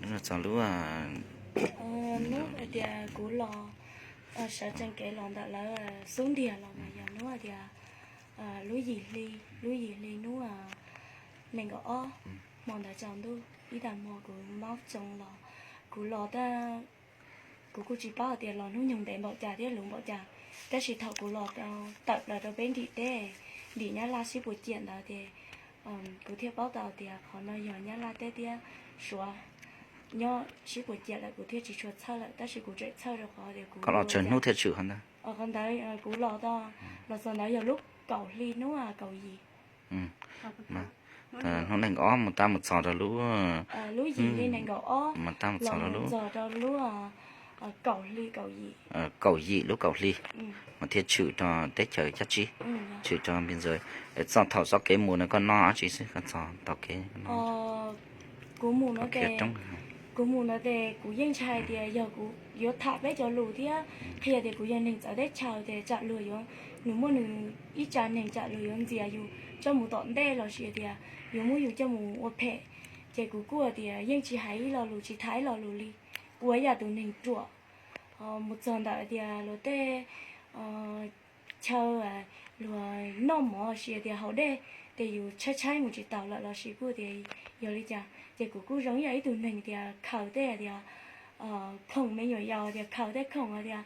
Txog lub, hnub hais tias kuv los, sawv tsees kev los ntawm lawv xub ntiag los mas yog hnub hais tias lub yim hli, lub yim hli hnub nees nkaum ob, hmo ntawd tsaus ntuj ib tag hmo kuv mob tsoo los, kuv los tab, kuv kuj tsis paub hais tias los hnub nyoog ntev npaum cas thiab luv npaum cas, tab sis thaum kuv los tawm plaws rau peb nrim teb, nrim Nyab Laj sib puas ciam ntawd ces kuv thiaj paub tau tias qhov no yog Nyab Laj teb thiab Suav nyob sib puas ciam lawm, kuv thiaj tsis tshua txhawj lawm, tab sis kuv tseem txhawj rau qhov tias kuv los tsawg hnub thiaj tshwm qhov ntawd. Qhov ntawd kuv los, los txog ntawd yog lub kaum hli hnub kaum yim. Hnub nees nkaum ob mus tab mus txog rau lub, lub yim hli nees nkaum ob mus tab mus txog rau lub, txog rau lub kaum hli kaum yim, kaum yim lub kaum hli mas thiaj tshwm rau teb chaws Cab Tsib, tshwm rau npi ntxawv. Txog thaum txoj kev mus no koj noj dab tsi xwb koj txog tau kev? Kuv mus no ces, kuv mus no ces kuv yeej ntshai tias yog kuv yuav tham peb cov lus thiab qhia tias kuv yog neeg txawv teb chaws ces tsam luag yuav, nws muaj nws ib tsa neeg tsam luag yuav ntxias yus coj mus tom ntej los sis tias yuav muab yus coj mus ua phem. Ces kuv kuj tias yeej tsis hais ib lo lus tsis tham ib lo lus li, ua ib yam tus neeg ruam. Mus txog ntawm tias luag tej chaw luag noj mov sis tias haus dej, ces yus tshaib tshaib mus tsis taus lawm los sis kuj tias yog li cas ces kuv kuj zoo ib yam ib tug neeg tias khaws tej tias khoom me nyuam yaus tias khaws tej khoom tias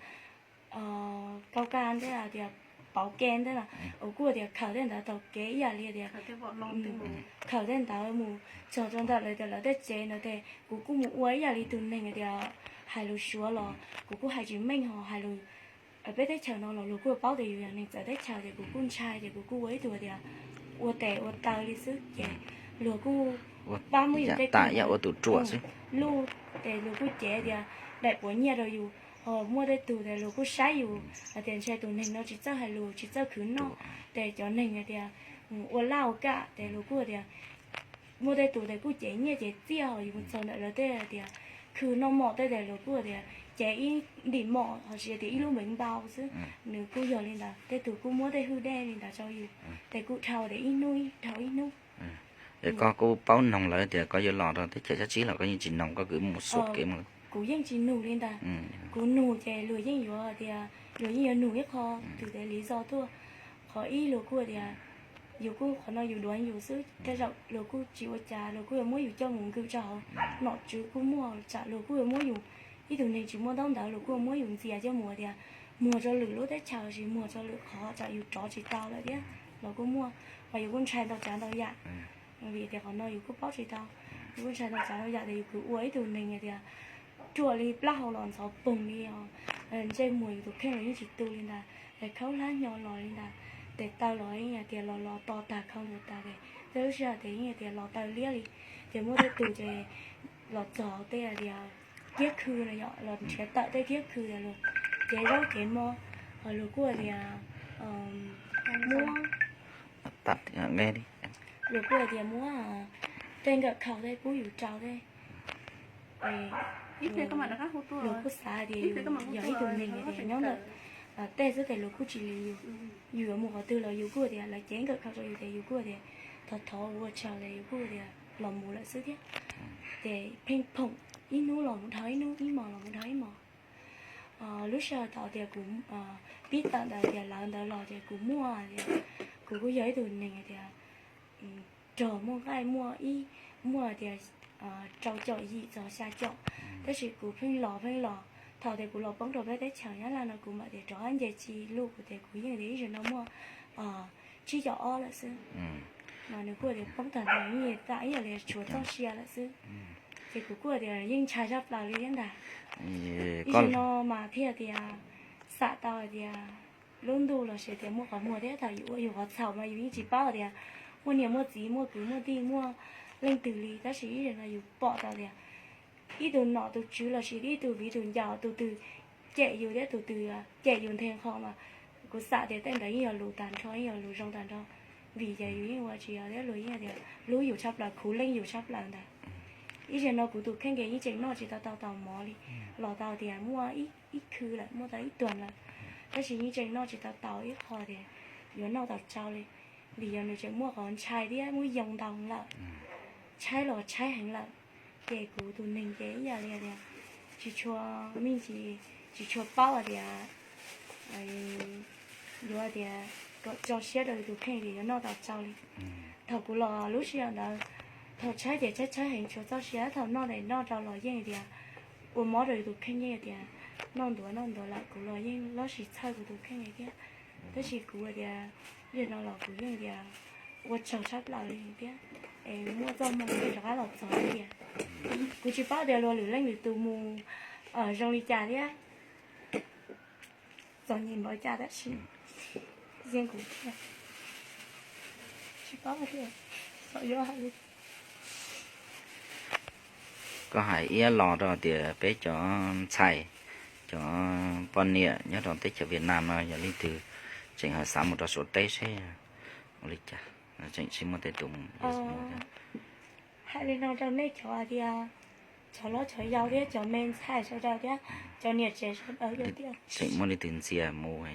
kau ka ntej tias pauv ke ntej los kuj tias khaws tej ntawd taug kev ib yam li tias khaws tej ntawd mus txog rau ntawm lawv tias lawv tej tsev ntawd ces kuv kuj mus ua ib yam li tus neeg tias hais lus Suav los kuv kuj hais tsis meej ho hais lus peb teb chaws no los luag kuj paub tias yus yog neeg txawv teb chaws ces kuv kuj ntshai ces kuv kuj ua ib tug tias ua tes ua taw li xwb ces luag kuj pab muab yus tej khoom ua tus ruam xwb, luj ces luag kuj cev tias daim puav nyiaj rau yus. Ho muaj tej tug tias luag kuj saib yus hais tias ntshe tus neeg no tsis txawj hais lus tsis txawj khwv noj, ces cov neeg hais tias ua laj ua kam ces luag kuj tias muaj tej tus tias kuj cev nyiaj cev txiaj ho yus mus txog ntawm lawv tej tias khw noj mov tej tias luag kuj tias cev ib ntim mov ho sis tias ib lub npeev npau xwb. Nws kuj yog li ntawd, tej tug kuj muab tej hwj dej li ntawd rau yus, ces kuj dhau tias ib hnub ib dhau ib hnub. Es koj kuj paub noog lawv tias koj yuav los rau teb chaws Cab Tsib los koj yeej tsis noog, koj kwv mus xuas kev mus? Kuv yeej tsis nug li ntag. Kuv nug ces luag yeej yuav tias, luag yeej yuav nug ib qho tus tias li zoj tuaj. Qhov ib luag kuj tias yus kuj qhov no yus duav yus xwb, tej zaum luag kuj tsis ua cas, luag kuj yuav muab yus coj mus nkwm rau hauv nom tswv kuj muaj, tsam luag kuj yuav muab yus, ib tug neeg tsis muaj ntaub ntawv luag kuj muab yus ntxias coj mus tias muag rau lwm lub teb chaws sis muag rau lwm qhov tsam yus rov tsis tau lawm thiab los kuj muaj. Mas yus kuj ntshai ntau tsav ntau yam, vim tias qhov no yus kuj paub tsis tau, yus kuj ntshai ntau tsav ntau yam tias yus kwv ua ib tug neeg tias ruam li plab hau los ntxhov poog li os, ntsej muag yus tus kheej los yeej tsis tu li ntag, es khaub hlab hnyo los li ntag, tes taw los yeej tias los los to tag khau ntawd tas, tej lub sij hawm tias yeej tias los taw liab li. Ces muaj tej tus ces los txog tej tias kiab khw no yom, los nrhiav tawm tej kiab khw tias luag cev zaub cev mov, ho luag kuj tias muab, luag kuj tias muab tej nkawm khau tej pub yus rau tej. Luag kuj xav tias yus yog ib tug neeg tias nyob ntawm tej xwb ces luag kuj tsis li yus. Yus yuav mus qhov twg los yus kuj tias lawv cev nkawm khau rau yus ces yus kuj tias thov thov ua tsaug ces yus kuj tias los mus lawm xwb thiab. Ces pheej phoom ib hnub los mus dhau ib hnub, ib hmos los mus dhau ib hmos. Lub sij hawm thaum tias kuv pib tawm ntawd tias lawv ntawd los ces kuv muaj tias, kuv kuj yog ib tug neeg tias rog muaj nqaij muaj ib, muaj tias rau caum yim txog xya caum, tab sis kuv pheej los pheej los. Thaum tias kuv los poob rau peb teb chaws Nyab Laj no kuv mam tias rov qab nce tsis luj, kuv tias kuv yeej tias ib zaug no muaj tsib caug ob lawm xwb. Mas nws kuj tias poob tag nrho yeej tam ib yam li tshuav txoj sia lawm xwb. Ces kuv kuj tias yeej ntshai tshaj plaws li thiab ntag. Ib zaug no mas thiaj tias xam tau hais tias lub ntuj los sis tias muaj qhov muag thiab thaum yus ua yus qhov txhaum mas yus yeej tsis paub tias muaj niam muaj txiv muaj kwv muaj tij muaj leej twg li, tab sis ib zaug no yus pom tau tias ib tug nom tus tswv los sis ib tug viv tus ncaus tus twg cem yus thiab tus twg cem yus nthe nqho mas kuv xam tias tej ntawd yeej yog lus tag nrho, yeej yog lus zoo tag nrho. Vim ces yus yeej ua tsis yog thiab luag yeej tias hlub yus tshaj plaws, khuv leej yus tshaj plaws ntag. Ib zaug no kuv tus kheej ces yeej tseem noj tsis tau tau taus mov li, los tau tias muaj ib khw lawm, muaj tau ib tuag lawm, tab sis yeej tseem noj tsis tau taus ib qho tias yuav noj tau tsau li, vim yog nws tseem muaj qhov ntshai thiab muab yoo ntau lawm, tshaib los tshaib heev lawm. Ces kuv tus neeg ces ib yam li tias tsis tshua me ntsis, tsis tshua paub hais tias yuav tias kom tso siab rau yus tus kheej tias yuav noj tau tsau li. Thaum kuv los lub sij hawm ntawd, thaum tshaib ces tshaib tshaib heev tsis txaus siab, thaum noj ces noj rau los yeej tias ua mob rau yus tus kheej, yeej tias noj ntuav noj ntuav lawm, kuv los yeej loj sis txhawj kuv tus kheej li thiab. Tab sis kuv tias yog no los kuv yeej tias ua tsaug tshaj plaws li thiab, es muaj txoj hmoo rov qab los txog tias kuv tsis paub tias luag lwm leej lwm tus mus zoo li cas thiab, txom nyem npaum cas tab sis yeej kuv thiab tsis paub tias xyov yuav hais li. Koj hais iab los rau tias peb cov ntxhais, cov poj niam nyob rau teb chaws Vietnam no yog leej twg tseem ho xav mus rau Suav teb seb ua li cas, tseem sib muaj tej tus mus. Hais li no rau nej cov hais tias cov hlob cov yau thiab cov me ntxhais sawv daws thiab cov niam tsev sawv daws tias tseem muaj leej twg ntxias mus,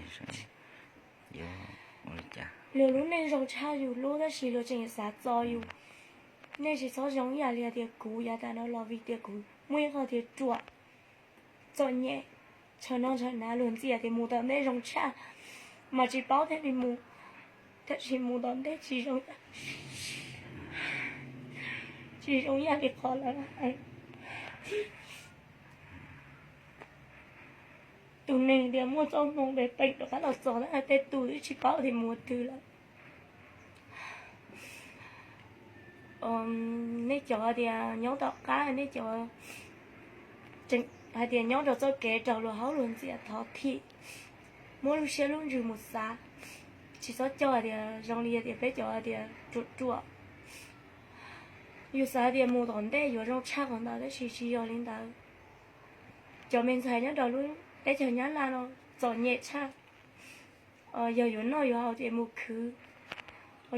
luag lub neej zoo tshaj yus lub tab sis luag tseem xav txo yus. Nej tsis txhob zoo ib yam li tias kuv yav tas no los vim tias kuv muaj ib qho tias ruam, txom nyem, tshaw no tshaw na, luag ntxias tias mus tom ntej zoo tshaj, mas tsis paub thiaj li mus, tab sis mus tom ntej tsis zoo, tsis zoo ib yam li qhov lawv hais. Tus neeg tias muaj txoj hmoo pem peem rov qab los txog tab tej tus twb tsis paub tias mus twg lawm. Nej cov hais tias nyob tom qab, nej cov hais tias nyob rau txoj kev raug luag haub luag ntxias thov thim, muab lub siab lub ntsws mus xav, tsis txhob coj hais tias zoo li tias peb cov hais tias ruam ruam. Yus xav tias mus tom ntej yuav zoo tshaj qhov ntawd tab sis tsis yog li ntawd. Cov me ntxhais nyob rau lub teb chaws Nyab Laj no txom nyem tshaj. Yog yuav noj yuav haus ces mus khwv,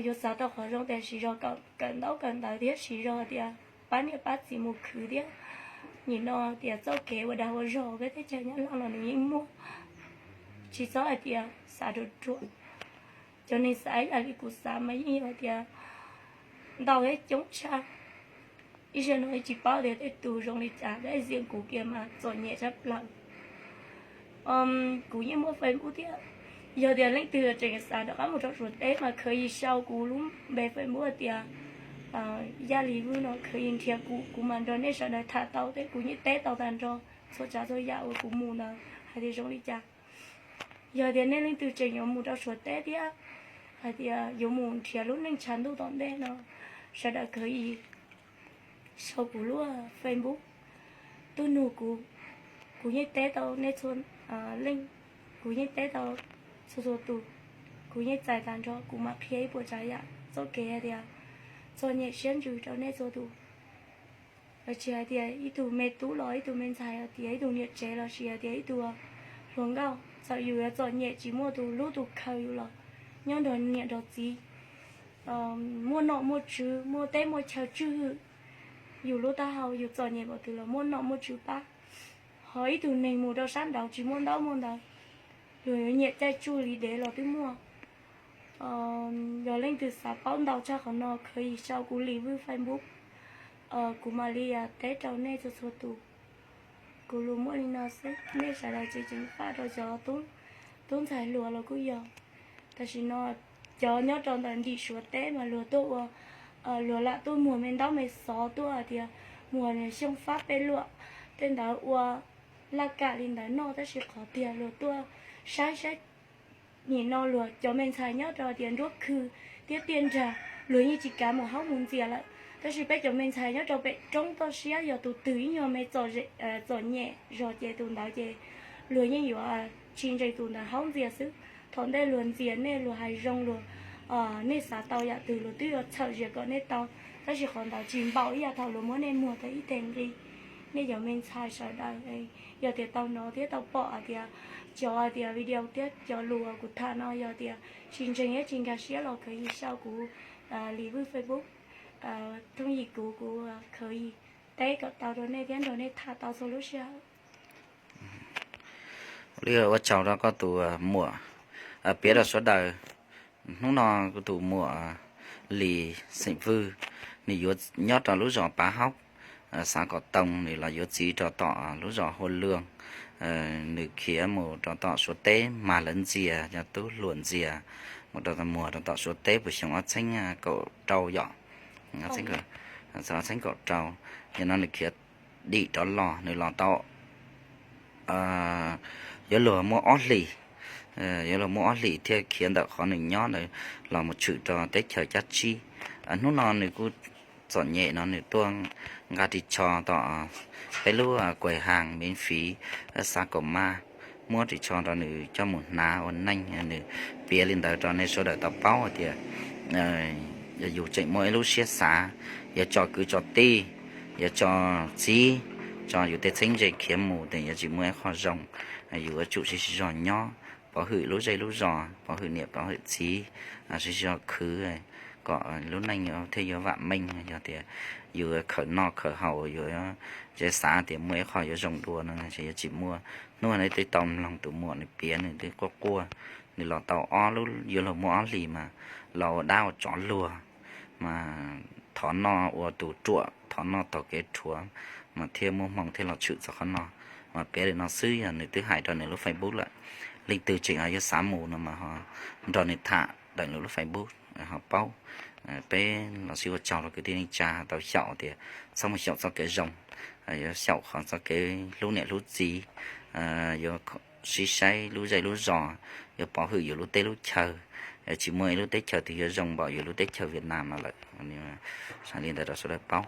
yuav xav tau qhov zoo tias siv zog kawm ntaub kawm ntawv thiab siv zog tias pab niam pab txiv mus khwv thiab. Nim no tias txoj kev ua dag ua zog peb teb chaws Nyab Laj los nws yeej muaj, tsis txhob hais tias xav ruam ruam. Cov neeg xav ib yam li kuv xav mas yeej yog tias ntau thiab coob tshaj. Ib zaug no tsis paub tias tej tus zoo li cas tab sis kuv kiag mas txom nyem tshaj plaws. Kuv yeej muaj Facebook thiab, yog tias leej twg tseem xav rov qab mus rau Suav teb mas khav yis sau kuv lub npe Facebook tias Yaj Lis Vwj no, khav yis nrhiav kuv, kuv mam nrog nej sawv daws tham tau thiab kuv yeej teb tau tag nrho txhua tsav txhua yam uas kuv mus ntawd hais tias zoo li cas. Yog tias nej leej twg tseem yuav mus rau Suav teb thiab hais tias yuav mus nrhiav lub neej tshav ntuj tom ntej no, sawv daws khav yis sau kuv lub Facebook tuaj nug kuv, kuv yeej teb tau nej txhua leej, kuv yeej teb tau txhua txhua tus, kuv yeej txais tag nrho, kuv mam qhia ib puas tsav yam txoj kev hais tias txom nyem siab ntsws rau nej txhua tus. Los tsis hais tias ib tug me tub los ib tug me ntxhais, hais tias ib tug niam tsev los sis hais tias ib tug hluas nkauj, txawm yus yuav txom nyem tsis muaj tus hlub tus khaws yus los nyob nrog niam nrog txiv, muaj nom muaj tswv, muaj teb muaj chaw tswj hwm yus lub taub hau, yus txom nyem npaum twg los muaj nom muaj tswv pab. Ho ib tug neeg mus rau sab nraud tsis muaj ntaub muaj ntawv, luag yuav nyiam caij tsuj li dev los twb muaj. Yog leej twg xav paub ntau tshaj qhov no khav yis sau kuv Lis Vwj Facebook, kuv mam li teb rau nej txhua txhua tus. Kuv lus muaj li no xwb, nej sawv daws tseem ceev faj rau cov tub ntxhais hluas los kuj yog. Tam sim no cov nyob rau ntawm ntim Suav teb mas luag tuaj ua, luag lam tuaj muag me ntaub me xov tuaj hais tias muag xyoo fab peb luam, tej ntawd ua laj kam li ntawd noj, tab sis qhov tiag luag tuaj saib saib nim no luag cov me ntxhais nyob rau tias nruab khw thiab tiaj nrag, luag yeej tsis kav mus haub mus ntxias lawm. Tab sis peb cov me ntxhais nyob rau pem roob toj siab yog tus twg ib nyuag me txom nyem zog ces tus ntawd ces luag yeej yuav tsis ntseeg tus ntawd haub ntxias xwb. Thaum ntej luag ntxias nej luag hais zoo luag, nej xav tau yam twg luag twb yuav txhawm zias kom nej tau, tab sis qhov ntawd tsis npaum ib yam thaum luag muab nej muag tau ib teg nqi. Nej cov me ntxhais sawv daws, yog tias tau hnov thiab tau pom hais tias cov hais tias video thiab cov lus uas kuv tham no yog tias tsis ntseeg thiab tsis nkag siab los khav yis sau kuv Lis Vwj Facebook, thooj yim kuv, kuv khav yis teb kom tau rau nej thiab nrog nej tham tau txhua lub sij hawm. Li ua tsaug rau koj tus muam, piav rau sawv daws, hnub no kuv tus muam Lis xeem Vwj, nws yuav nyob rau lub zos Pav Haub, xav kom tau nws los yuav txiv rau tom lub zos Hua Luag. Nws khiav mus rau tom Suav teb mas lawv ntxias, cov tub hluas ntxias mus rau tom, muag rau tom Suav teb puas xyoo ob txhiab kaum rau yom, ob txhiab kaum rau. Yog no nws khiav dim rov los, nws los tau yuav luag muaj ob hlis, yuav luag muaj ob hlis thiaj khiav ntawm qhov nws nyob ntawd los mus tshwm rau teb chaws Cab Tsib. Hnub no nws kuj txom nyem no nws tuaj nqa ris tsho tom peb lub kuais haas miv fiv, xav kom mas muab ris tsho rau nws coj mus hnav ua neej. Nws piav li ntawd rau nej sawv daws tau paub hais tias yog yus tseem muaj ib lub siab xav yuav tso kwv tso tij, yuav tso txiv, tso yus tej txheeb ze khiav mus ces yuav tsis muaj ib qho zoo. Yus yuav tsum siv zog nyob, pov hwm lub zej lub zos, pov hwm niam pov hwm txiv, siv zog khwv kom lub neej thiaj yuav vam meej. Yog tias yus khawm noj khawm haus, yus tseem xav tias muaj ib qho yuav zoo dua no ces yuav tsis muaj. Hnub no twb tau mloog tus muam nws piav, nws twb quaj quaj, nws los tau ob lub, yuav luag muaj ob hlis mas los ua dab ua tsov luag, mas thov noj ua tus ruam, thov noj taug kev rhuav, mas thiaj muaj hmoo thiaj los tshwm txog qhov no. Mas piav li no xwb, yog nws twb hais rau nws lub Facebook lawm, leej twg tseem ho yuav xav mus no mas ho nrog nws tham ntawm nws lub Facebook ho paub. Peb los sib ua tsaug rau kwv tij neej tsa tau xyaum tias txhob mus xyaum txoj kev zoo, yuav xyaum qhov txoj kev hlub niam hlub txiv, yuav sib saib lub zej lub zos, yuav pov hwm yus lub teb lub chaw. Tsis muaj ib lub teb chaws twg yuav zoo npaum yus lub teb chaws Vietnam no lawm. Hais li ntawd rau sawv daws paub.